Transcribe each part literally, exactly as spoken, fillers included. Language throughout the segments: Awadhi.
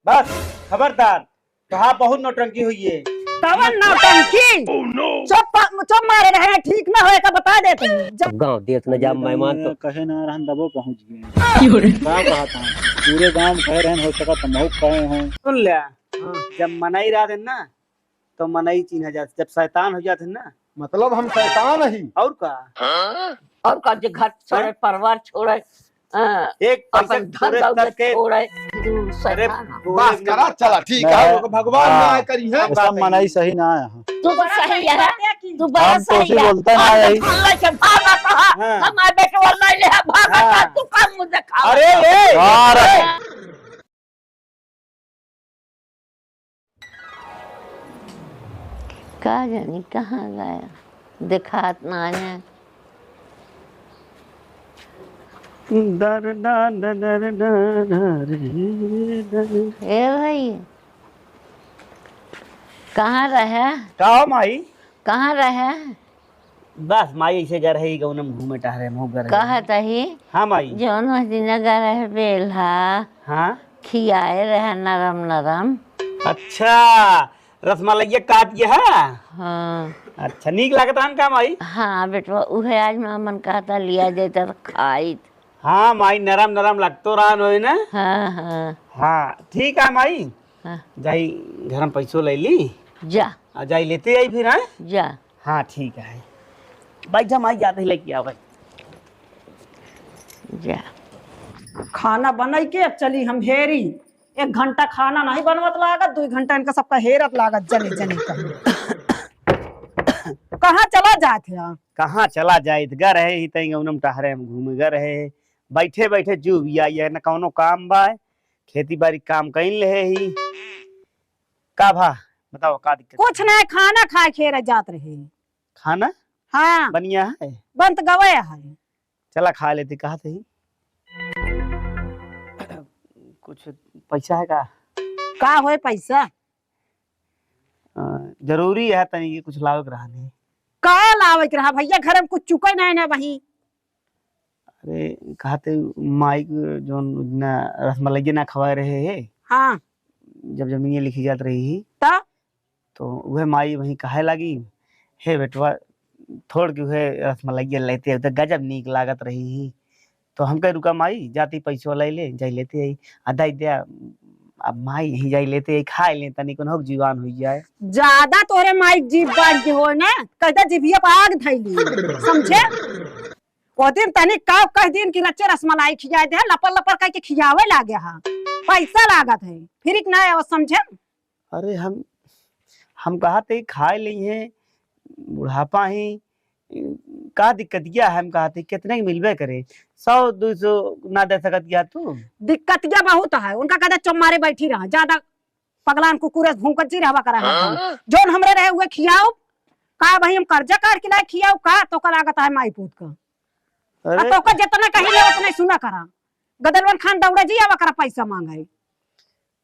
बस, खबरदार, तोहार बहुत नौटंकी हुई है। कवन नौटंकी? Oh no! चुप, चुप मारे रहे, ठीक ना होए का बता देते हैं। जब गाँव देत न जा मेहमान तो। कहे ना रहन दबो पहुँच गए। का कहत हैं? पूरे गाँव में कहे रहन, हो सका तो महू कहे हैं। सुन ले, हाँ। जब मनई रहत है ना, तो मनई चिन्हा जात, जब शैतान हो जात है ना। मतलब हम शैतान ही? और का? हाँ? और का, जे घर छोड़े, हैं? परिवार छोड़े, हाँ, एक पैसा अपन धन पूरे दौलत करके छोड़े, तू अरे, शैतान है। पूरे बस करा, चला, ठीक है, हाँ। वो भगवान हाँ। न्याय करी है। ऐसा मनई सही ना है। तू बड़ा सही है, तू बड़ा हम तो सही उसे है। बोलते ना हम है। तो भूल से भागत है। हाँ। हम आए बेटे वाला ले भागत है, हाँ। तू काम मुझे खा। अरे, ए, हाँ, ए। का जानी कहाँ गया, देखात ना है। दर दर दर दर दर दर। ए भाई, कहाँ रहे? का हो माई? कहाँ रहे? बस माई, ऐसे गर है, गौनम घूमे टहरे, हम गर है। कहत ही? हाँ माई। जौन वह दिन गर है बेल्हा, हाँ? खियाए रहे नरम नरम। अच्छा, रसमलैया काट के है? हाँ। अच्छा, नीक लागत रहन का माई? हाँ बेटवा, उहे आज माँ मन कहता लिया जाता तो खाइत। हाँ माई, नरम नरम लगतो रहन होई ना? हाँ, हाँ। हाँ, ठीक है माई। हाँ। जाई घर में पैसो ले ली। जा। आ जाई लेते आई फिर, हाँ? जा। हाँ, ठीक है। बैठा माई, जाते ही लेके आओ भाई। जा। खाना बनाई के चली हम हेरी। एक घंटा खाना नहीं बनवत लागत, दुई घंटा इनका सबका हेरत लागत, जने जने का। कहाँ चला जात है? कहाँ चला जाइत? गर है ही तई गौनम टहरे, हम घूमे गर है। बैठे बैठे जू भी आई है, न कौनो काम बा, खेती बारी काम कइन ले ही। का भा, बताओ का दिक्कत? कुछ नहीं, खाना खाए खेरे जात रहे। खाना? हाँ। बनिया है? बन तो गवे है। चला खा लेते, कहा थे। कुछ पैसा है का? का होए पैसा? अ, जरूरी है तनी कि कुछ लावे के रहा नहीं। का लावे के रहा भैया, घर में कुछ चुके नहीं ना वही। अरे, कहा थे माई के जौन ना रसमलैया ना खवाए रहे है। हाँ। जब जमीनिया लिखी जात रही ही। ता? तो उहे माई वहीं कहे लागी, "हे बेटवा, थोड़ के उहे रसमलैया लेते, तो गजब नीक लागत रही ही।" तो हम कहे, "रुका माई, जाती पैसो ले ले, जाई लेते आई, आ दाई दे, अब माई यहीं जाई लेते आई, खाए ले तनी, कौन हो जीवान हुई जाए।" ज्यादा तोहरे माई जीभ बाज के हो ना, कहता जिभिया पर आग धैली, समझे? वो दिन तनी का कह दिन कि रच्चे रसमलाई खियाए दे, लपर लपर कह के खियावे लागे हा, पैसा लागत है, फिर एक ना आवत, समझे? अरे हम, हम कहा थे खाए ली हैं, बुढ़ापा ही, का दिक्कतिया है? हम कहा थे कितने के मिलबे करे, सौ दो सौ ना दे सकत क्या तू? दिक्कतिया बहुत है, उनका कहते चुप मारे बैठी रहा, ज्यादा पगलान कुकुर से भूंकत जी रहवा करा है। हाँ? जौन हमरे रहे हुए खियाओ, का भाई हम कर्जा काट के लाए खियाओ का? तो का लागत है माई पूत का। अरे। आ तो का जितना कही ले उतना ही सुना करा। गदलवन खान दौड़ा जी आवा करा पैसा मांगे।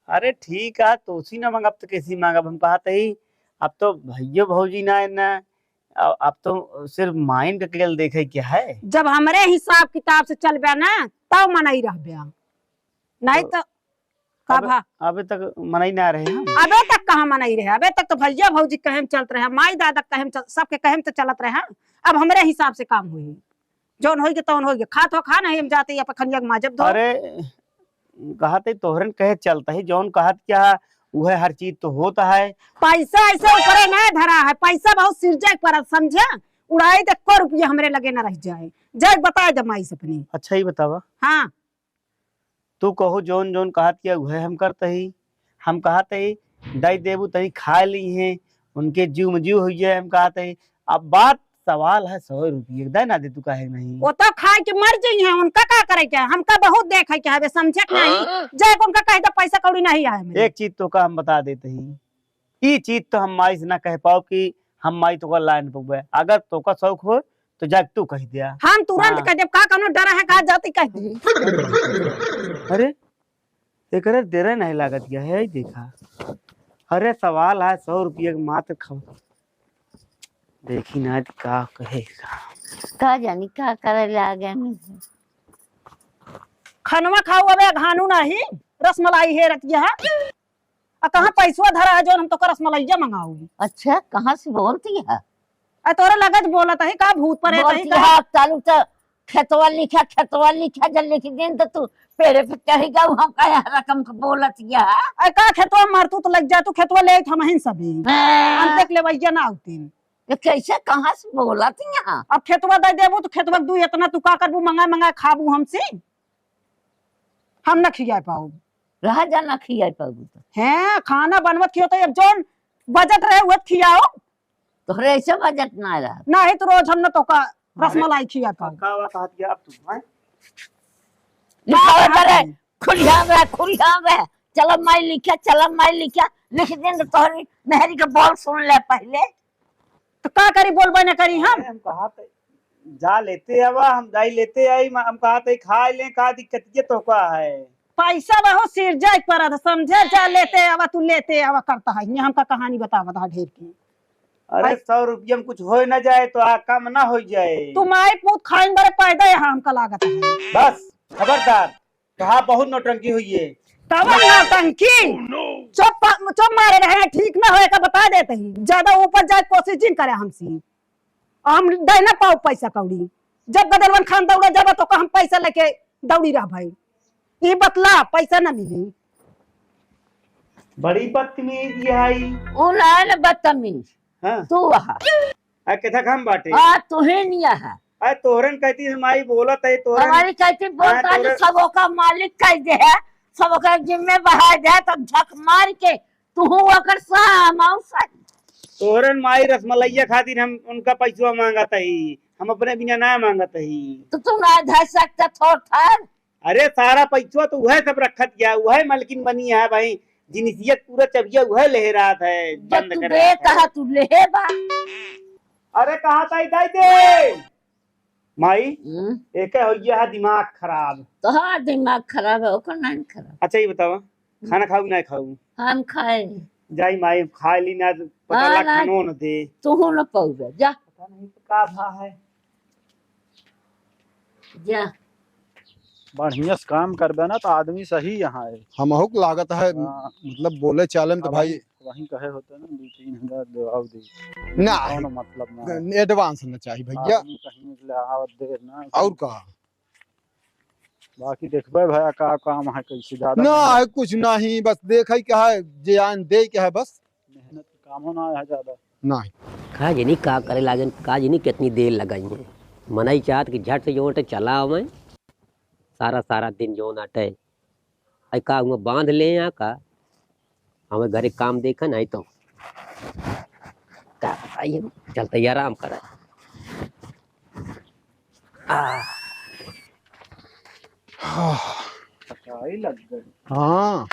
अरे ठीक है, तो उसी ना मांगब तो कैसी मांगब? हम कहत ही, अब तो भैयो भौजी ना है ना, अब, अब तो सिर्फ माइन का केवल देखे क्या है। जब हमरे हिसाब किताब से चलबे ना, तब मनई रहबे, नहीं तो तो का अब, भा? अबे तक मनई ना रहे हम। अबे तक कहाँ मनई रहे? अबे तक तो भैया भौजी कहे में चलत रहे, माई दादा कहे में चल-, सबके कहे में तो चलत रहे। अब हमरे हिसाब से काम होई, जौन होई के तौन होई के, खात हो खा, नहीं हम जाते ही अपन खनिया के माजब धो। अरे, कहत ही तोहरन कहे चलत ही, जौन कहत क्या है, उहे हर चीज तो होत है। पैसा ऐसे ऊपरे ना धरा है, पैसा बहुत सिरजे के परत, समझे? उड़ाई तो एको रुपया हमरे लगे ना रह जाए, जाए बताए दे माई से अपनी। अच्छा ही बतावा। हाँ। तू कहो जौन जौन कहत किया उहे हम करत ही। हम कहत ही, दई देबू तनी खाए ली हैं, उनके जीव में जीव हुई जाए, हम कहत ही। अब बात सवाल है सौ रुपये, दे ना दे तू काहे नहीं? वो तो खाए के मर जाई हैं, उनका का करे के है? हमका बहुत देखे के हवे, समझे के नहीं? हाँ। जाए के उनका कहे दे पैसा कौड़ी नहीं आए मेरे। एक चीज तो का हम बता देते ही, ई चीज तो हम माई से ना कह पाओ कि हम माई तोका लाइन पकबे। अगर तोका शौक हो तो जाके तू कह दिया। हम तुरंत हाँ। कह देब, का कौनो डर है का? जाती कह दे। अरे, एकरे देरे नहीं लागत गया है, देखा। अरे, सवाल है सौ रुपये के मात्र खा-, देखी ना का कहे का। का जानी का करे लागे नहीं। खनवा खाऊ अबे घानू नहीं। रसमलाई हेरत यह। आ कहाँ पैसवा धरा है जौन हम तोका रसमलैया मंगाऊ? अच्छा, कहाँ से बोलती है? आ तोरे लगत बोलत है का, भूत परेत है बोलती का? है, चालू तो खेतवा लिखा, खेतवा लिखा, जब लिख दिन तो तू पेड़े पे चढ़ गऊ, हम कहे रकम के बोलत यह। आ का खेतवा मरतू तो लग जा, तू खेतवा ले हम ही सभी। हाँ। हम देख ले भैया ना होती। तो कैसे, कहाँ से बोलत यहाँ? अब खेतवा दे देबू तो खेतवा के दू इतना तू का करबू, मंगा मंगा खाबू हमसे? हम न खिया पाऊ। रह जा, न खिया पाऊ तो। हैं, खाना बनवत खियो तो अब जौन बजट रहे उहे खियाओ। तोहरे ऐसे बजट ना रहा। नहीं तो रोज हम न तोका अरे। रसमलाई खिया पाऊ। का बात कहत गया अब तू, हैं? लिखावा का करे, है? खुलिया में, खुलिया में। चला माई लिखा, चला माई लिखा। लिख दिन तो तोहरी मेहरी के बोल सुन ले पहले। तो का करी, बोलबे न करी हम। अरे, हम कहा त जा लेते आवा, हम जाई लेते आई, म-, हम कहा त खा ले, का दिक्कत ये तो का है? पैसा बहुत सिर जाए पर था, समझे? जा लेते आवा, तू लेते आवा करता है। ये हमका कहानी बतावत है ढेर की। अरे, आई- सौ रुपया में कुछ हो ना जाए तो आ काम ना हो जाए। तू माई पूत खाइन बरे पैदा यहाँ हमका लागत है। बस, खबरदार। कहा बहुत नौटंकी हुई है। कवन नौटंकी? चुप, चुप मारे रहे, ठीक ना होए का बता देते ही। ज्यादा ऊपर जाए कोशिश जिन करे हमसे। हम दे ना पाओ पैसा कौड़ी। जब गदरवन खान दौड़ा जाबा तो हम पैसा लेके दौड़ी रह भाई। ई बतला पैसा ना मिली। बड़ी बदतमीज ये आई। उ ना न बदतमीज। हाँ। तू वहा। आ, केथा काम बाटे? आ, तुहे निया है। आ, तोहरन कहती है, माई बोलत है, तोहरन हमारी कहती बोलता हाँ, नहीं, तोहरन सब ओका मालिक कह दे है, सब ओकर जिम्मे बहाय दे है, तब झक मार के तू ओकर सामाऊ सही। तोहरन माई रसमलैया खातिर हम उनका पैसवा मांगत ही, हम अपने बिना ना मांगत ही। तो तू ना धर सकता थोर थार? अरे, सारा पैसवा तो उहे सब रखत गया, उहे मलकिन बनी है भाई, जिनिसियत पूरा चबिया उहे लेहे रहत है, जब बंद तू करे दे रहत है। कहा तू लेहे बा। अरे, कहा ताई दाई दे। माई, हम्म। एके होइया है दिमाग खराब। तोहार दिमाग खराब है, ओकर नहीं खराब। अच्छा, ये बतावा, हम्म। खाना खाऊ कि नहीं खाऊ? हम खाए। जाई माई, खा ली ना, पता हाँ, ला ना। खानो न दे। तू न पौबे, जा। पता नहीं तो का भा है। जा। बढ़िया से काम करबे ना तो आदमी सही यहाँ है। हमहू के लागत है, हाँ। मतलब बोले चाले में तो अब भाई वहीं कहे होते ना, दो तीन हजार देवाव दे। ना, कौनो मतलब ना है। Advance ना चाहिए भैया। आदमी कहीं ले आवत देर ना। और का? बाकी देखबे भैया का काम है, कैसे ज्यादा ना मेहनत है, कुछ नहीं, बस देखे के है, जे आन दे के है बस। मेहनत के कामो ना है ज्यादा। नहीं। का जनी का करे लागन, का जनी कितनी देर लगाई है। मनई चाहत कि झट से जोन अटे चला आवे, सारा सारा दिन जोन अटे। आई का हुआ बांध ले या का? हमें घरे काम देखा नहीं तो। का बताइए, चलते ही आराम करा। आ। हाँ। थकाई लग गई। हाँ। हाँ।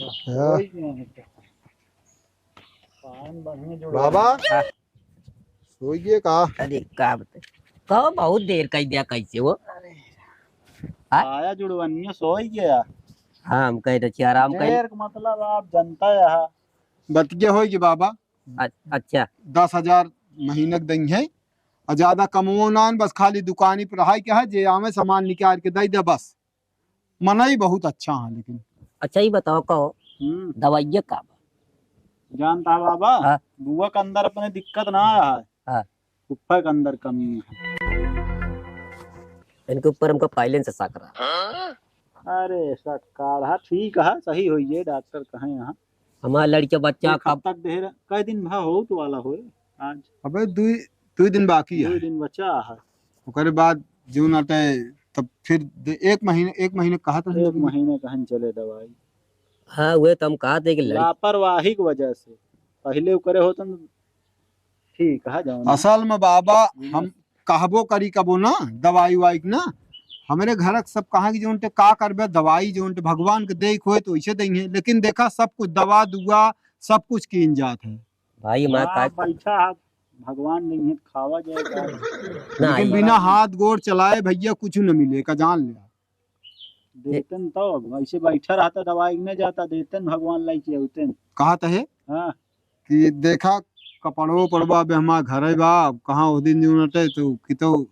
सोई गए हैं क्या? कान बढ़िया जोड़ बाबा, हाँ। सोई गए का? अरे का बता, कहो बहुत देर कर दिया कैसे हो? अरे। हाँ? आया जुड़वनिया सोई गया। हाँ, हम कह रहे आराम कर। देर का मतलब आप जनता है। बतिया होई कि बाबा, अ-, अच्छा। दस हजार महीने के दई है, और ज्यादा कमवो ना, बस खाली दुकानी पर रहा क्या है, जे आवे सामान निकाल के दे दे बस। मनई बहुत अच्छा है लेकिन। अच्छा, ये बताओ, कहो, हम्म। दवाइया का बा? जानता बाबा, हाँ। बुआ के अंदर अपने दिक्कत ना रहा है। हाँ। फुफ्फा के अंदर कमी है। इनके ऊपर हमको पहले से शक रहा। अरे, शक का रहा, ठीक है, सही होइए, डॉक्टर कहे यहाँ। हमारा लड़का बच्चा एक कब हफ्ता के देह रह-, कै दिन भा होत वाला होए आज। अबे, दुई, दुई दिन बाकी है। दुई दिन बचा है। ओकरे बाद जून आटे, तब फिर दे-, एक महीने, एक महीने कहा था एक महीने कहन चले दवाई। हाँ, उहे तो हम कहा थे कि लड़- लापरवाही की वजह से पहले ओकरे होतन ठीक है, जौन असल में बाबा, हम्म। हम कहबो करी कबो ना, दवाई उवाई के ना, हमरे घर के सब कहा कि जौन ते का करबे, दवाई जौन ते भगवान के दे होए तो वैसे देंगे, लेकिन देखा सब कुछ दवा दुआ सब कुछ कीन जात है। भाई, हमारे हाँ, का बैठा है, भगवान नहीं है, खावा जाएगा। ना, लेकिन ये बिना हाथ गोड़ चलाए भैया कुछ न मिले, का जान लिया। देतन तो, अब ऐसे बैठा रहता, दवाई में जाता, देतन भगवान लाई के होतन। कहा तो है हाँ। कि देखा, कपड़वा उपड़वा अब हमार घरे बा, अब कहाँ ओ दिन जौन अटे, तो कितो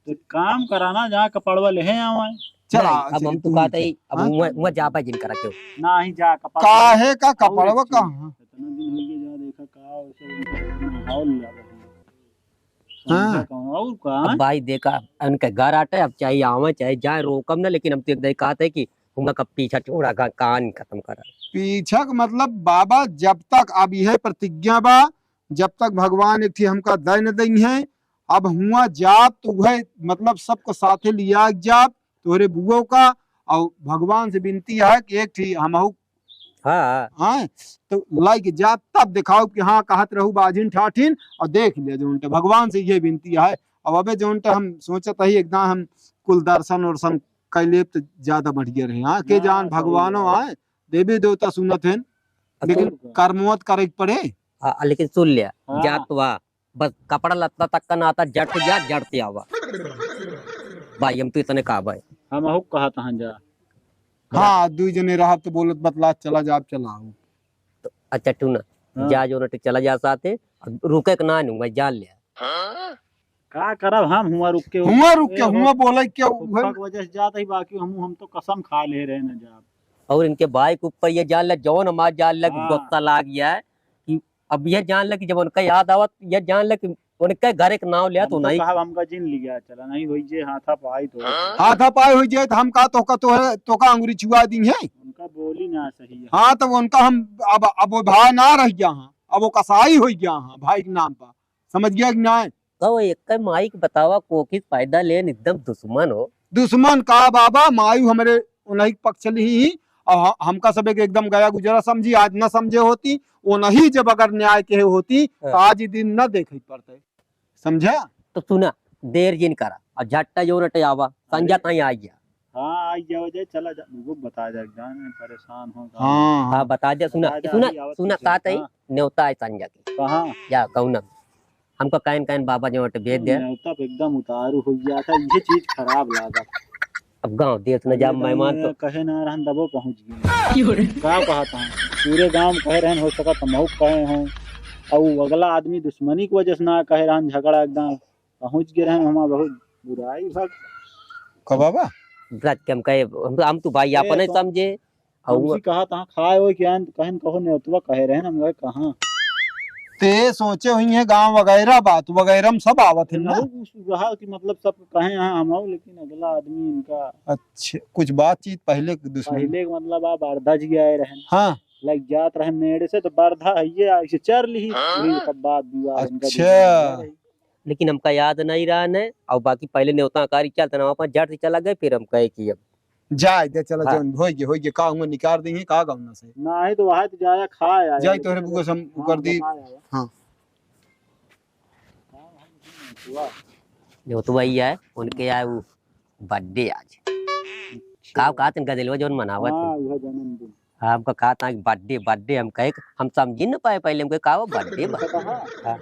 तो काम कराना, जहाँ कपड़वा लेहे आवे। चला, नहीं, अब चली हम तो तू कहते ही। ही, अब हाँ? वहाँ, वहाँ जा पाए जिन करा क्यों? ना ही जा, कपड़वा। काहे का कपड़वा और का? हाँ। इतना दिन हो गया, जा देखा का, वैसे उनका माहौल लगा है। हाँ। समझा कौन? और का? अब भाई देखा, उनके घर आटे, अब चाहे आवे, चाहे जाए, रोकम ना, लेकिन हम तो एक दाई कहते हैं कि उनका कब पीछा छोड़ा का, कान खत्म करा। पीछा का मतलब बाबा, जब तक अब यह प्रतिज्ञा बा, जब तक भगवान एक ठे हमका दय न दई है, अब हुआ जाब तो वह मतलब सबको साथे लिया जाब, तोहरे बुओ का, और भगवान से विनती है कि एक ठे हमहू हाँ। हाँ, तो लाइक जाब तब दिखाओ कि हाँ, कहत रहू बाझिन ठाठिन, और देख ले जौन टे। भगवान से ये विनती है। अब अबे जौन टे हम सोचत ही एकदम हम कुल दर्शन वर्शन कर लेब तो ज्यादा बढ़िया रहे। हाँ, के ना, जान सही भगवानो बात। आए, देवी देवता सुनत हैं, अब लेकिन तो कर्मवत करे के पड़े। हाँ, लेकिन सुन लिया, हाँ। जात वा, बस कपड़ा लत्ता तक का नाता, जट जा, जट से आवा। भाई, हम तो इतने का भाई। हम अहू कहत हन जा। हाँ, दुई जने रहब तो बोलत बतलात चला जाब, चला आओ। तो अच्छा, तू ना, हाँ। जा जो नटे चला जा साथे, अब रुके के ना नू, भाई, जा ले। का करब हम, हुआ रुक के हुआ रुक के, ए, हुआ बोले के, फुफा के वजह से जात ही, बाकी हम, हम तो कसम खा ले रहे ना जाब। और इनके भाई के ऊपर ये जान ले, जौन हमार जान ले, हाँ। गुस्सा लाग गया है कि अब ये जान ले कि जब उनका याद आवत, ये जान ले कि उनके घर एक नाव लिया हम तो तो नहीं। कहब हमका जिन लिया चला, नहीं होई जे हाथा पाई तो। हाथा पाई होई जे तो हम का तोका, तोहरे, तोका अंगुरी छुआ दी है। उनका बोली ना सही है। हाँ, तो उनका हम अब, अब वो भाई ना रह गया हाँ, अब वो कसाई होई गया हाँ भाई के नाम पर, समझ गया कि ना? कहो एक माई के बतावा, कोखी से पैदा लेन एकदम दुश्मन हो। दुश्मन का बाबा, माई हमरे उन्हीं के पक्ष ली ही, और ह-, हमका सब एक एकदम गया गुजरा समझी, आज न समझे होती, वो नहीं जब अगर न्याय के होती, तो हाँ। आज ये दिन न देखे पड़ते, समझा? तो सुना, देर जिन करा, और झट्टा जो नटे आवा, संजा अरे। ताई आ गया। हाँ, आ गया हो जाए, चला जा, वो बता जा, जान में परेशान हो, हाँ, हाँ। हाँ, बता दे, सुना, बता जा, सुना, अभी आवत सुना, पीछे। का तई, हाँ। न्योता है संजा के। कहाँ? या कहू ना, हमका काइन काइन बाबा जो वटे भेज दे। न्योता पे एकदम उतारू हो गया था, ये चीज खराब लागा। अब गाँव देश न जा एकदम मेहमान तो कहे ना रहन दबो पहुँच गए। का कहता हूँ, पूरे गाँव में कहे रहन, हो सका तो महू कहे हो, और अगला आदमी दुश्मनी की वजह से ना कहे रहन, झगड़ा एकदम पहुँच गए रहन, हमारा बहुत बुराई भग। का बाबा? ब्रत के हम कहे, हम तो, हम तो भाई ए, अपन ही तो समझे। और तुमसे कहा था खाए हो क्या? कहन कहो न्योतवा कहे रहे ना, हम कहे कहाँ। ते सोचे हुई है गाँव वगैरह, बात वगैरह में सब आवत है ना। नहीं, उस रहा कि मतलब सब कहे यहाँ हम आओ, लेकिन अगला आदमी इनका अच्छा, कुछ बातचीत पहले के दुश्मन। पहले के मतलब आप अर्धा जी आए रहे। हाँ। लाइक जात रहे मेड़े से तो बर्धा है ये ऐसे चर ली। हाँ। वही सब बात विवाद उनका अच्छा। दुश्मन रही। लेकिन हमका याद नहीं रहा ने, और बाकी पहले न्योता कारी चलते ना, वहाँ पर जट से चला गए, फिर हम कहे कि अब जाए दे, चला हाँ। जौन होई गे, होई गे, का हुआ निकाल दी है, का गौना से? ना है तो वहाँ तो जाया खा आया जाए है, तोहरे लेकिन बुआ से हम हाँ, कर दी। बता आया। हाँ। हुआ। जो तो वही है, उनके आए वो बर्थडे आज। अच्छा। का, का तन गदेलवा जौन मनावत हाँ, है। यह जन्मदिन। हाँ, हमका कहा था कि बर्थडे, बर्थडे, हम कहे, हम समझी न पाए पहले, हम कहे, का हो बर्थडे, बर्थडे? कहा? हाँ।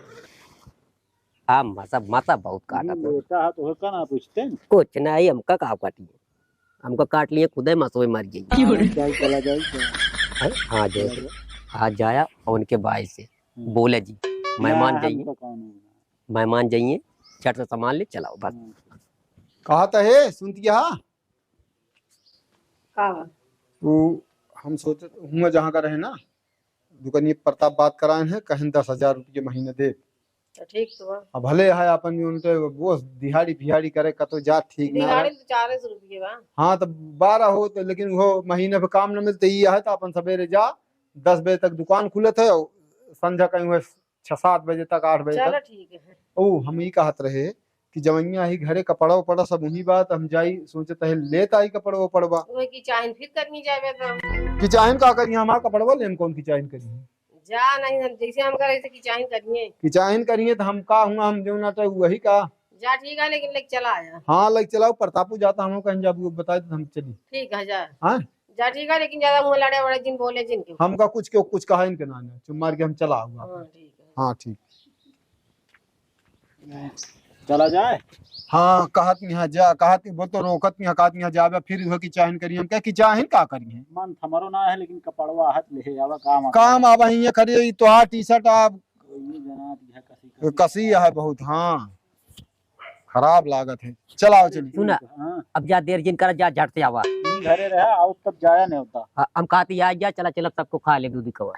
हाँ, मजा, मजा बहुत काटा हम्म, था। बेटा है तो होका ना पूछते हैं। कुछ नहीं, हमका का काटी? हमका काट लिए खुदे मसोई मर गई। हाँ, जाए, चला जाए, जाए। हैं? हाँ, जो चला जाए। हाँ, जाया और उनके भाई से हम्म। बोले जी, मेहमान ना, जाइए, हमको कौन है? मेहमान जाइए, झट से सामान ले चलाओ बस। हम्म। कहा था हे, सुनती है? का बा? वो हम सोचत हुआ जहाँ का रहे ना, दुकानिया प्रताप बात कराए हैं, कहें दस हजार रुपये महीने दे। तो ठीक तो बा। अब भले है अपन जो उनके वो दिहाड़ी फिहाड़ी करे, कतो जा ठीक ना दिहाड़ी है। तो चार सौ रुपये बा। हाँ, तो बारह हो तो, लेकिन वो महीने पे काम न मिलते ही है, तो अपन सवेरे जा, दस बजे तक दुकान खुलत है, और संझा कहीं हुए छः सात बजे तक, आठ बजे चलो तक। ठीक है। ओ, हम ई कहत रहे कि जवनिया ही घरे कपड़ा उपड़ा सब उही बात, हम जाई सोचत है लेत आई कपड़ा उपड़वा। वही कि चाहिन फिर करनी जावे तो। कि चाहिन का करिए, हमारा कपड़वा लेन कौन कि चाहिन करिए? जा नहीं, हम जैसे हम करे, ऐसे कि चाहिन करिए। कि चाहिन करिए तो हम का हुआ, हम जो ना तो वही का। जा ठीक है, लेकिन लेके चला आया। हाँ, लेके चलाओ, प्रतापू जाता, हम कहीं जाबू, बताए तो हम चली। ठीक है, जा। हाँ? जा ठीक है, लेकिन ज्यादा मुँह लड़े वड़े जिन बोले जिन के। हमका कुछ के, कुछ कहा इनके ना, ना, चुप मार के हम चला हुआ। हाँ, ठीक है। हाँ, ठीक। चला जाए? हाँ, कहत यहाँ जा, कहत बोल तो रोकत यहाँ, कहत यहाँ जाबे, फिर वह कि चाहिन करी, हम कहे कि चाहिन का करी है? मन तो हमारो ना है, लेकिन कपड़वा हाथ ले आवा, काम आता काम है। आवा ही ये खड़ी, ये तोहार टी शर्ट आप ये जना दिया कसी, कसी कसी है बहुत, हाँ। खराब लागत है। चल आओ, चली। सुना, हाँ। अब जा देर जिन करा, जा झट से आवा। ई घरे रहा, आओ तब जाया नहीं होता। हाँ, हम कहते या जा, चला, चला, सबको खा ले दूध कवर।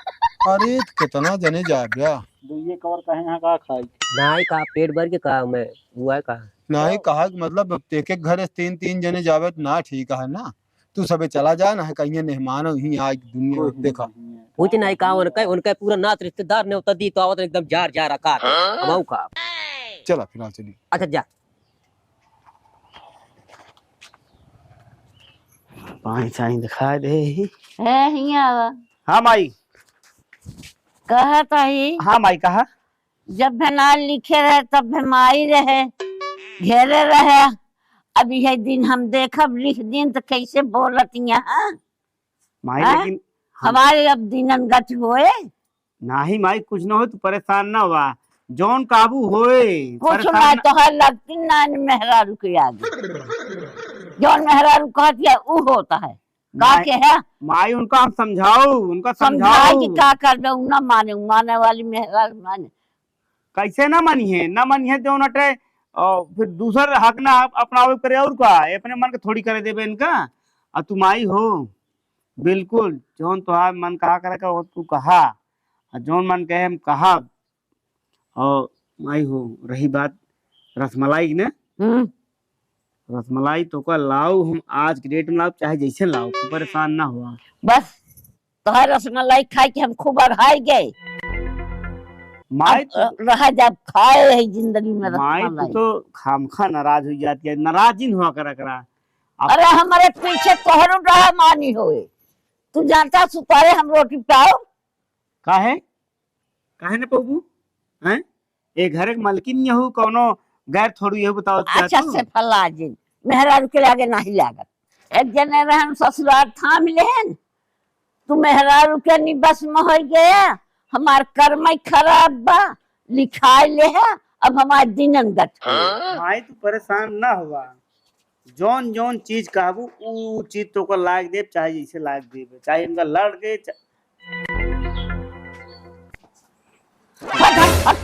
अरे, तो कितना जने जाए ब्या? दो ये कवर कहे यहाँ का खाई? नहीं, कहा पेट भर के कहा मैं, हुआ है कहा। नहीं, कहा कि मतलब एक एक घरे तीन तीन जने जावे तो ना ठीक है ना। तू सबे चला जा ना, कहीं मेहमान हो, यहीं आज दुनिया कोई देखा। नहीं है। कुछ नहीं कहा, उनका, उनका पूरा नात रिश्तेदार नेवता दी तो आवत एकदम जार जार रखा था। हाँ? हम आऊ का। चला फिलहाल चली। अच्छा जा। पानी सानी दिखा दे ही। है हियाँ आवा। हाँ माई। कहत ही। हाँ माई, कहा। जब भेनार लिखे रहे, तब भेमाई रहे, घेरे रहे। अब यह दिन हम देखब, लिख दिन त कैसे बोलत यहाँ, हाँ? माई, हाँ? लेकिन हम हमारे अब दिनन गत होए। नाही माई, कुछ न होए, तू परेशान ना हुआ, जौन काबू होए, कुछ परेशान ना, ना। तोहर लगती ना मेहरारू के आगे। जौन मेहरारू कहत है, उ होता है। का माई, के है? माई, उनका हम समझाओ, उनका समझाए समझाओ। कि का करबे, उ ना माने, उ माने वाली मेहरारू माने। कैसे ना मानी है, ना मानी है, जौन अटे, अ, फिर दूसर हक ना अप-, अपनावे करे और का, अपने मन के थोड़ी करे देबे इनका। आ तू माई हो, बिल्कुल, जौन तोहार मन कहा करे का, वो तू कहा, आ जौन मन कहे हम कहब। और माई हो, रही बात रसमलाई की ना, हम्म। रसमलाई तो का लाओ, हम आज के डेट में लाओ, चाहे जैसे लाओ, तू परेशान ना हुआ। बस, तोहर रसमलाई खाए के हम खूब अघाई गए। माई अब, तो, अ, रहा जब खाए है जिंदगी में माई, तू रसमलाई। तो खामखा नाराज हो जाती है, नाराज ही हुआ करा करा। अब अरे, हमारे पीछे तोहरो रहा मानी होए, तू जानता सुपारे हम रोटी पाओ। काहे? काहे न पौबू? हैं? ए घर के मालकिन यहू कौनो गैर थोड़ू यहू बतावत क्या अच्छा तू? से फला जी, मेहरारू के लागे नाही लागत। एक जने रहन ससुरार थाम लेहन, तू मेहरारू के निबस में हो गया, हमार कर्म ही खराब बा, लिखाई ले है, अब हमार दिनन गत हो। माई तू परेशान ना हुआ, जौन जौन चीज कहबू उ चीज तोका लाग देब, चाहे जैसे लाग देब, चाहे इनका लड़ के चा- हट, हट, हट।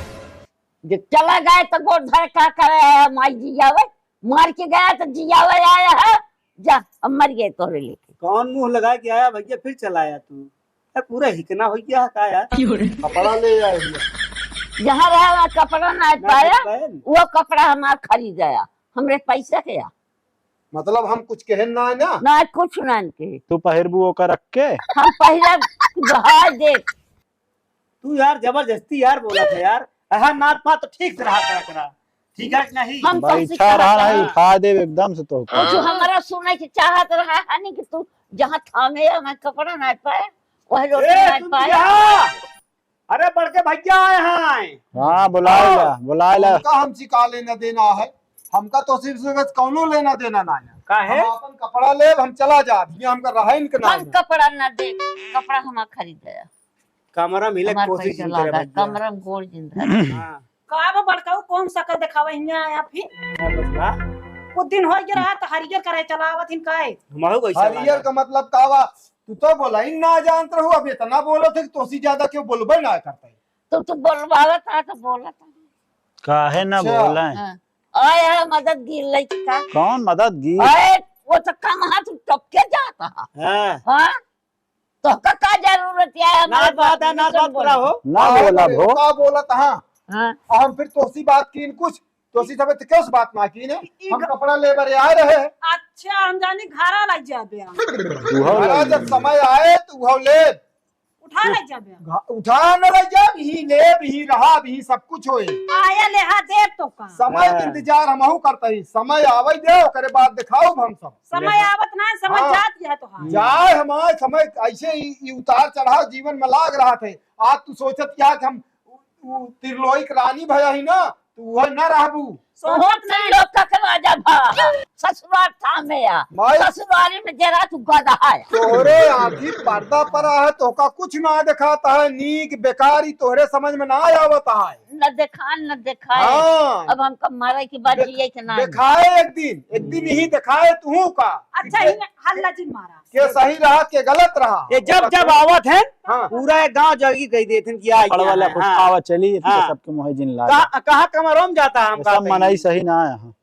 जे चला जाए तो गोड़ धर का करे है, माई जियावे, मार के गया तो जियावे आया है, जा, अब मर गए तोरे लेके। कौन मुंह लगा के आया भैया, फिर चला आया तू? ए, पूरा हिकना हो गया है का यार? कपड़ा ले आए भैया। जहाँ रहा वहाँ कपड़ा ना ना पाया, पाया। वो कपड़ा हमार खरीद आया, हमरे पैसे के आ। मतलब हम कुछ कहे ना है ना? ना, कुछ ना कहे। तू पहिरबू ओकर रख के? हम पहिरब, भाई देख। तू यार जबरदस्ती यार बोलत है यार। अहा नात पात तो ठीक से रहा करा करा। ठीक है कि नहीं? हम तो बैठा रहा नहीं, उठा देब एकदम से तो। कुछ हमारा सुने के चाहत रहा है नहीं कि तू जहाँ थामे है, मैं कपड़ा ना पाए, वह लोग ए, ना सुन पाए। लिया। अरे बड़के भैया आए हैं। हाँ, बुलाए ला, बुलाए ला। उनका हम सिका लेना देना है, हमका तो सिर्फ से बस कौनो लेना देना ना है। काहे? हम अपन कपड़ा लेब, हम चला जाब, ये हमका रहे इनके हम नाम। कपड़ा ना दे, कपड़ा हमार खरीद गया। कमरा मिले हमार कोशिश पैसा जिन करे लागा, भैया। कमरा में गोड़ जिन धरे। हाँ। का बा बड़काऊ, कौन सकल देखावा हियाँ आया फिर? का बस बा? कुछ दिन हो गया रहा तो हरियर करे चला आवत हिन काहे? हमहू कैसे हरियर लागा? का मतलब का बा? तू तो बोला ही ना जानत रहू, अब इतना बोलत है कि तोसी ज्यादा क्यों बोलबे ना करता है। तो तू बोलवावत रहा तो बोलत है। काहे ना अच्छा। बोले? हाँ। आए है मदद गिर लई का? कौन मदद गिर? आए, वो तो कम हाथ टपके जाता है। हाँ। हाँ? तोहका का जरूरत है हमारे नाच बात है, नाच बात पूरा हो। ना बोला भो। का बोलत हाँ? हाँ। हम फिर तोसी बात कीन कुछ, तोसी सबे तो क्यों बात ना कीन है? ई हम ग- कपड़ा ले बरे आए रहे। अच्छा, हम जानी घरा लग जाबे हम। उहो घरा लग जब जाबे। समय आए तो उहो ले। उठा लग जाबे हम। घ-, उठा न लग जाब, ही लेब, ही रहब, ही सब कुछ होए। आया लेहा देब तो का? समय के हाँ। इंतजार हमहू करता ही, समय आवे दे, ओकरे बाद दिखाओ हम सब। समय लेहा। आवत ना, समय हाँ। जात गया तो हाँ। जाए हमार समय ऐसे ही, ही उतार चढ़ाव जीवन में लाग रहा थे। आज तू सोचत क्या कि हम उ, उ, तिरलोक रानी भया ही ना, तू वह ना रहबू। सोचत बहुत नहीं। लोग का राजा भा, ससुराल थामे आ, माई। ससुराली में जरा तू गधा है। तोहरे आँखी पर्दा पर है, तोहका कुछ ना दिखाता है, नीक बेकारी तोहरे समझ में ना आवता है। न देखा, न देखाए। हाँ। अब हमका मारे के बाद दे-, जिए के ना। देखाए एक दिन, एक दिन ही देखाए तू का। अच्छा, कि इन्हें हल्ला जिन मारा। के सही रहा, के गलत रहा। ये जब, जब आवत है, हाँ। पूरा एक गांव जगी कह देते हैं कि आ कपड़ा गया वाला है, कुछ हाँ। आवा चली, इतने हाँ। सबके मोहे जिन लागे। कहाँ, कहाँ कमरों में जाता है ये हमका सब बताइए। मनई सही ना है, हाँ।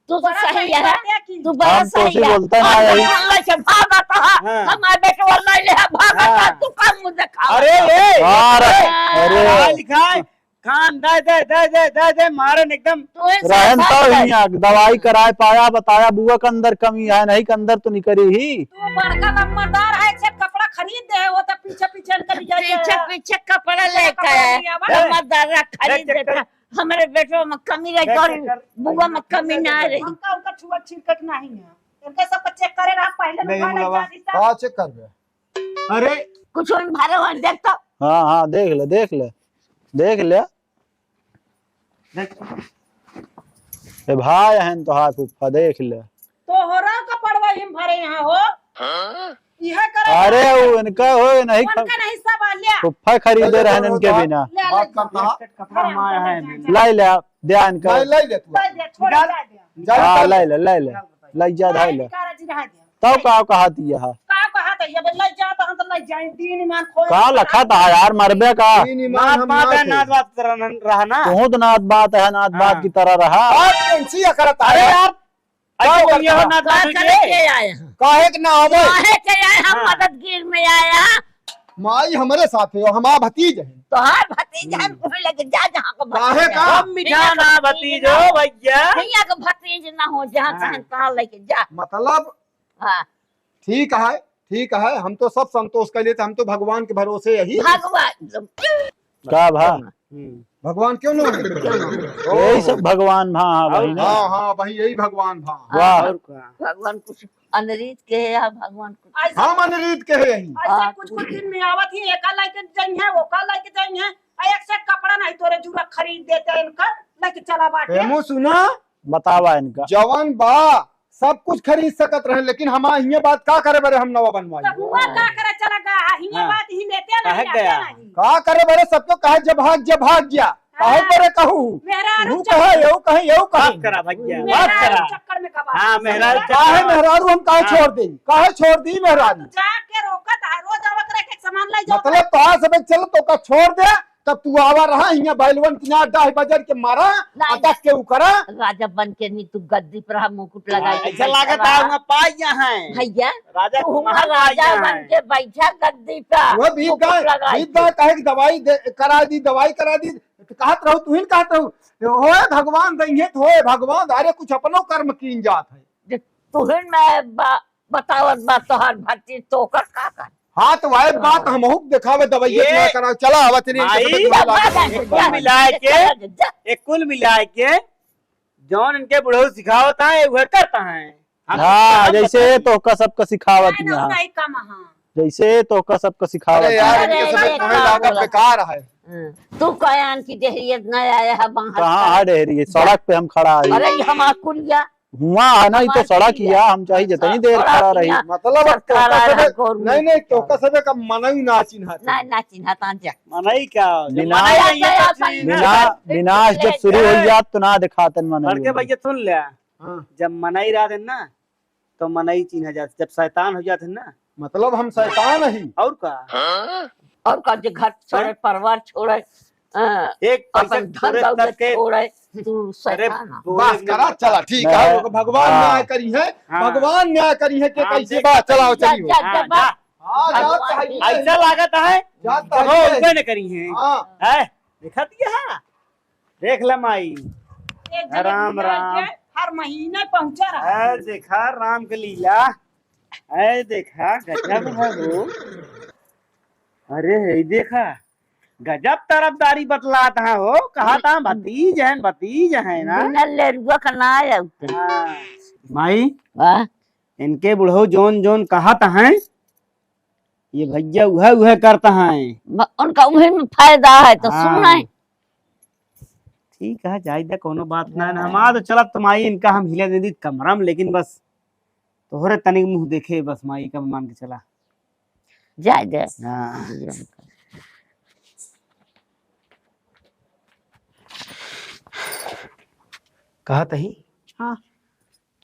तू तो बड़ा सही सही है। बात है कि तू बड़ा हम तो सही उसी है। बोलते हैं हम ना, तो यही। बोल रहे से भागत है। हाँ। हमारे बेटवा नहीं ले भागत है, हाँ। तू का मुँह देखा? अरे, ए, अरे, ए, अरे। पढ़ा लिखा है, कान दे, दे, दे, मारन एकदम। तू ही रहन साथ तो है। ही आग, दवाई कराए, पाया, बताया, बुआ के अंदर कमी है, नहीं के अंदर तो निकरी ही। तू बड़का लम्बादार है, एक सेट कपड़ा खरीद दे, वो तो पीछे, पीछे इनका भी जाए पीछे, है। पीछे कपड़ा पीछे लेके कपड़ा आया। लिया बा। लम्बादार खरीद देता। हमरे बेटवा में कमी रही, देख, गौरी, देख, देख। बुआ में कमी ना रही। हमका उनका छुआ छिरकत नहीं है। इनका सबका चेक करे रहा, पहले नहीं, उठा ले, मुलावा। चाबी सा। हाँ, चेक कर दे। अरे। कुछ उन भरे हुए देख तो। हाँ, हाँ, देख ले, देख ले, देख ले। देख। ए भाई, अहन तोहार फुफ्फा, देख ले। तोहरा कपड़वा हिम भरे यहाँ हो। हाँ? इहे करे अरे, ना। वो इनका हो, नहीं उनका ख-, नहीं, सब आ लिया। फुफ्फा खरीदे ले, रहन ले, इनके ले, बिना। ले, ले, बात करता। एक सेट कपड़ा हमारा है, ले, ले। लाई ले, दे इनका। लाई, लाई ले तू। लाई दे, छोड़, निकाल। लाई दे। जा, हाँ, निकाल। लाई ले, लाई ले। निकाल बताइए। लाई जा, लाई धाई ले। निकाल, जी, रहा दे। तब का कहा दिया है? का कहा था? ये बोल, लाई जा, तो हम तो लाई जाए। दीन ईमान खोए का तो लखा था यार, मरबे का? दीन ईमान नात हम बात ना है, खोए। नात बात तरह न-, रहा ना। तू तो नात बात है, नात बात हाँ। की तरह रहा। बात कौन सी है करत अरे है? यार, का अरे करत तुम यह है? नात का बात करे कीजिए। के आए हैं? काहे के ना आवे? काहे के आए हम हाँ। मददगीर में आए हैं? माई हमरे साथ हो, हमार भतीज है। तोहार भतीज है, हम्म। तुम्हें लेके जा जहाँ को काहे भतीज का? है। हम मिठा ना भतीज हो भैया। भैया को भतीज ना हो, जहाँ हाँ। चाहे तहाँ लेके जा। मतलब? हाँ। ठीक है, ठीक है, हम तो सब संतोष कर लेते, हम तो भगवान के भरोसे यही। भगवान। का भा? हम्म। भगवान क्यों ना है? क्यों ना? यही सब भगवान भा, हाँ, भाई ना। हाँ, हाँ, भाई, यही भगवान भा। वाह। और का? भगवान कुछ अनरीत के है या भगवान कुछ? ऐसा हम अनरीत के है यही। ऐसा हाँ। कुछ कुछ दिन में आवत ही, एका लेके जाई है, ओका लेके जाई है, आ एक सेट कपड़ा नहीं तोरे जूरा खरीद देते इनका, लेके चला बाटे। हेमू सुना, बतावा इनका। जवन बा, सब कुछ खरीद सकत रहे, लेकिन हमार हिये बात का करे बरे हम नवा बनवाई? तो हुआ का करे चला गा, हिये हाँ। बात ही लेते काहे नहीं, गया? आते नहीं। का करे बरे सबको कहे जब भाग, जब भाग गया। काहे हाँ। बरे कहू? मेहरारू तू चक्कर कहे, यहू कहे, यहू कहे। बात करा भैया, बात मेहरारू करा। चक्कर में का बात हाँ, है? मेहरारू चक्कर काहे में। मेहरारू हम काहे हाँ। छोड़ देई? काहे छोड़ दी मेहरारू? तो जाके रोकत है, रोज आवत रहे के सामान लाई जाओ। मतलब तोहार सबे चल तो का छोड़ दे, तब तू आवा रहा, हियां बैलवन किनार डाह बजर के मारा, नहीं। अटक के उकरा। राजा बन के नी तू गद्दी पर हम मुकुट लगाई हाँ, के ऐसा बैठा लागत रहा। है, वहाँ पाई यहाँ है। भैया, राजा तू को हुआ महल पाई राजा यहाँ बन है। के बैठा गद्दी पर, वह बीत मुकुट गए, लगाई बीत के। गए, कहे कि दवाई दे, करा दी, दवाई करा दी, तो कहत रहू, तुहिन कहत रहू, "होए भगवान दइहे, होए भगवान, अरे कुछ अपनो कर्म कीन जात है।" जे तुहिन मैं बा-, बतावत बा तोहर भतीज, तो ओकर का कर? हाँ, तो वही बात हाँ। हमहू के देखावे, दवाइये ये ना करा, चला आवत नहीं, भाई, इनके सबक में जा, लागे। जा, जा, एक कुल जा, मिलाए जा, के, जा, जा। एक कुल मिलाए के, जौन इनके बुढ़ऊ सिखावत हैं, वह करता है। हम हाँ, हम जैसे बताई। तोहका सबका सिखावत नहीं, यहाँ। नहीं कम, हाँ। जैसे तोहका सबका सिखावत अरे यार, है। इनके अरे, सबक अरे, में का लागा बोला? बेकार है। हम्म। तू कयान की डेहरियत नहीं आया है, बाहर कहाँ का। है डेहरी? सड़क पे हम खड़ा है। अरे, ये हमार कुलिया। हुआ है ना, ये तो हमार सड़क कुलिया। ही है, हम चाहे जितनी हाँ, देर सड़क खड़ा ही रही। है। मतलब, अब सरकार तोहका आया सबे, है, गौरमेंट नहीं, नहीं, का। तोहका सबे का मनई ना चिन्हत है। नहीं, ना चिन्हत, आ जा। मनई का? जब बिना, मनई नहीं है, तो बिना, चिन्ह। बिना आज जब शुरू हो जात, तो ना दिखातन मनई। बड़के भैया, सुन ले। हाँ। जब मनई रहत है ना, तो मनई चिन्हा जात, जब शैतान हो जात है ना। मतलब हम शैतान ही। और का? और का, जे घर छोड़े, हैं? परिवार छोड़े, हाँ, एक पैसा अपन धन छोड़े दौलत तक के छोड़े, तू अरे, शैतान है। बोले बस करा, चला, ठीक है, मैं भगवान हाँ। न्याय करी है, हाँ। भगवान न्याय करी है कि हाँ, कैसे देख। बात, चलाओ, जा, चलिए। जा, जा, हाँ, बा- जा। हाँ, जात भगवान चाहिए। ऐसा लागत है, जात कबो चाहिए। उनके न करी है। हाँ। है, देखा दिया है? देख ले माई। एक जने राम, बियाह राम। के हर महीने पहुंचा रहा। ए, देखा राम के लीला। ए, देखा, गजब है वो। अरे, ए, देखा, गजब तरफदारी बतलात है हो। कहा था, भतीज है, भतीज है ना। बिना लेरुआ का ना आया उतना। हाँ। माई, वाह। इनके बुढ़ऊ जौन जौन कहत हैं, ये भैया उहे उहे करत हैं। ब-, उनका उहे में फायदा है तो हाँ। सुनाए। ठीक है, जाए दे, कोनो बात ना है। हाँ। हमार तो चलत माई, इनका हम हिले दे दी कमरा में, लेकिन बस तोहरे तनिक मुँह देखे बस माई का मान के चला। जाए दे। हाँ। कहत ही? हाँ।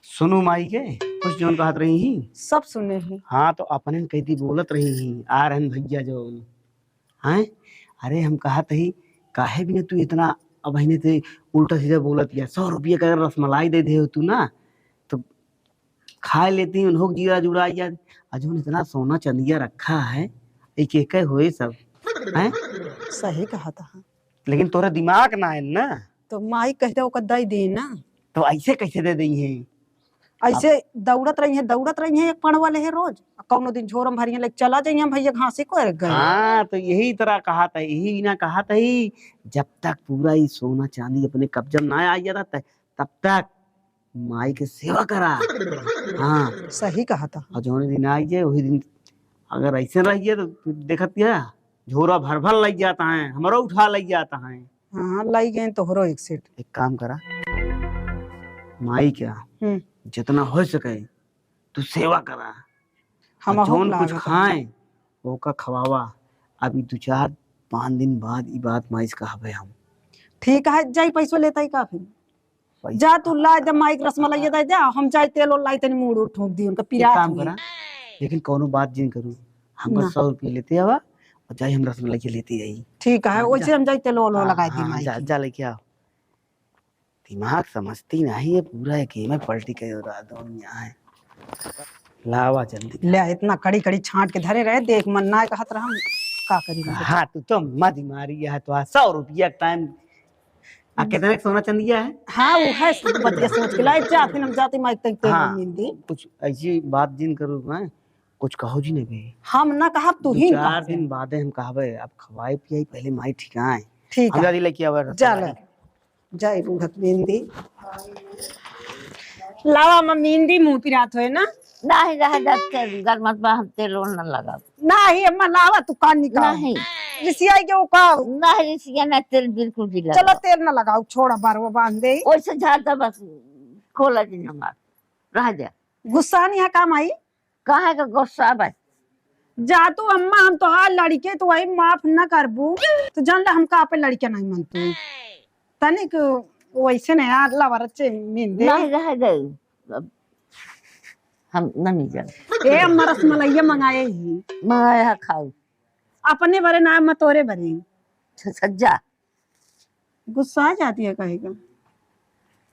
सुनू माई के, कुछ जौन कहत रही ही। सब सुने ही। हाँ, तो अपने कैदी बोलत रही ही, आ रहन भैया जौन। हैं? अरे हम कहत ही, काहे बिना तू इतना अब हिने ते उल्टा सीधा बोलत या, सौ रुपया का अगर रसमलाई दे दे हो तू ना, तो खाए लेती, उन्हों जीरा जुड़ा या। आ जौन इतना सोना चंदिया रखा है, एक एक होए सब, हैं? सही कहा था। लेकिन तोरा दिमाग ना है ना। तो माई कह दे, ओकर दे दे ना। तो ऐसे कैसे दे दे हैं? ऐसे दौड़त रही है, दौड़त रही है, एक पड़वा ले है रोज। कौनो दिन झोरम भरिया लेके चला जाइए, हम भैया घासे को गए। हाँ, तो यही तरह कहा था, यही बिना कहा था ही, जब तक पूरा ये सोना चांदी अपने कब्जा में ना आ जाता, त-, तब तक माई के सेवा करा। हाँ। सही कहा था। और जौन दिन आई जाए, वही दिन अगर ऐसे रहिए तो देखत क्या, झोरा भर भर लग जाता है, हमरो उठा लग जाता है। हाँ, लाई गए तोहरो एक सेट। एक काम करा, माई क्या, हम्म। जितना हो सके तू सेवा करा। हम और अहू जौन कुछ लागत खाए, ओका खवावा। अभी दो चार पाँच दिन बाद ई बात माई से कहबे हम। ठीक है, जाई पैसो लेता ही का फिर? पैसा जा तू ला दे माई के रसमलाइया दे दे, हम जाई तेल ओल लाई तनी मूड़ उठ ठोंक दी उनका एक पिरात काम हुई। करा, लेकिन कौनो बात जिन करू, हमका ना। सौ रुपये लेते आवा और जाई हम रसमलाइया लेते आई। ठीक है, हाँ, वैसे जा। हम जाई तेल ओल हाँ, लगाई दी हाँ, माई जा, के। जा लेके आओ। दिमाग समझती नहीं है, पूरा एक में पलटी के रहा दुनिया है। लावा जल्दी। ले, इतना कड़ी कड़ी छांट के धरे रहे, देख मन ना कहत रहा, हम का करी मदद? हाँ, तू तो मत मारी, यह तो सौ रुपया टाइम। आ, कितने का सोना चंदिया है? हाँ, वो है, शुद्ध बतिया सोच के लाए, जा, फिर हम जाते माई तक तेल हाँ, मिल दी। कुछ ऐसी बात जिन करो, हैं? कुछ कहो जी ने बे। हम ना कहब, तू दो ही चार कहबे। दिन बादे हम कहबे, अब खवाए पियाई पहले माई ठिकाए। ठीक हम है। जल्दी लेके आवे जा रसमलाई। ले। जय बूढ़त मेहंदी। लावा अम्मा, मेहंदी मुंह पिरात होए ना? नाही, रह जा, तेल गरमत बा, हम तेल ओल न लगाब। नाही अम्मा, लावा तू कान निकाल। नहीं। रिसियाई के वो का? नहीं, रिसिया ना, तेल बिल्कुल भी लगा। चलो तेल न लगाओ, छोड़ा, बारवा बांध दे। ओइसे झाड़ दे बस, खोला जी हमार, रह जा। गुस्सा नहीं है काम आई? काहे का गुस्सा बा? जा तू अम्मा, हम तोहार लड़के, तू वही माफ न करबू, तो जान ले हमका आपे लड़के नहीं मनतू। तनिक वैसे नहीं यार, लवर चे मीन दे। नहीं रह गई, अब हम नहीं जान। ए अम्मा, रसमलाइया मंगाए ही। मंगाए है खाऊ। अपने बरे ना, अम्मा तोरे बरे। अच्छा, जा। गुस्सा आ जाती है कहीं का।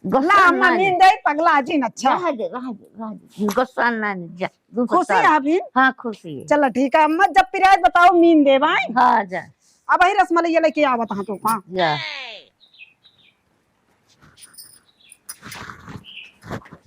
गुस्सा ला, अम्मा, ना नींद आई, पगला जिन, अच्छा। रह दे, रह दे, रह दे। गुस्सा ना नहीं, जा। तू खुशी बता। है अभी? हाँ, खुशी है। चलो, ठीक है, अम्मा, जब पिराज बताओ, नींद दे भाई। हाँ, जा। अब वही रसमलैया लेके आवत हाँ तो, हाँ। जा।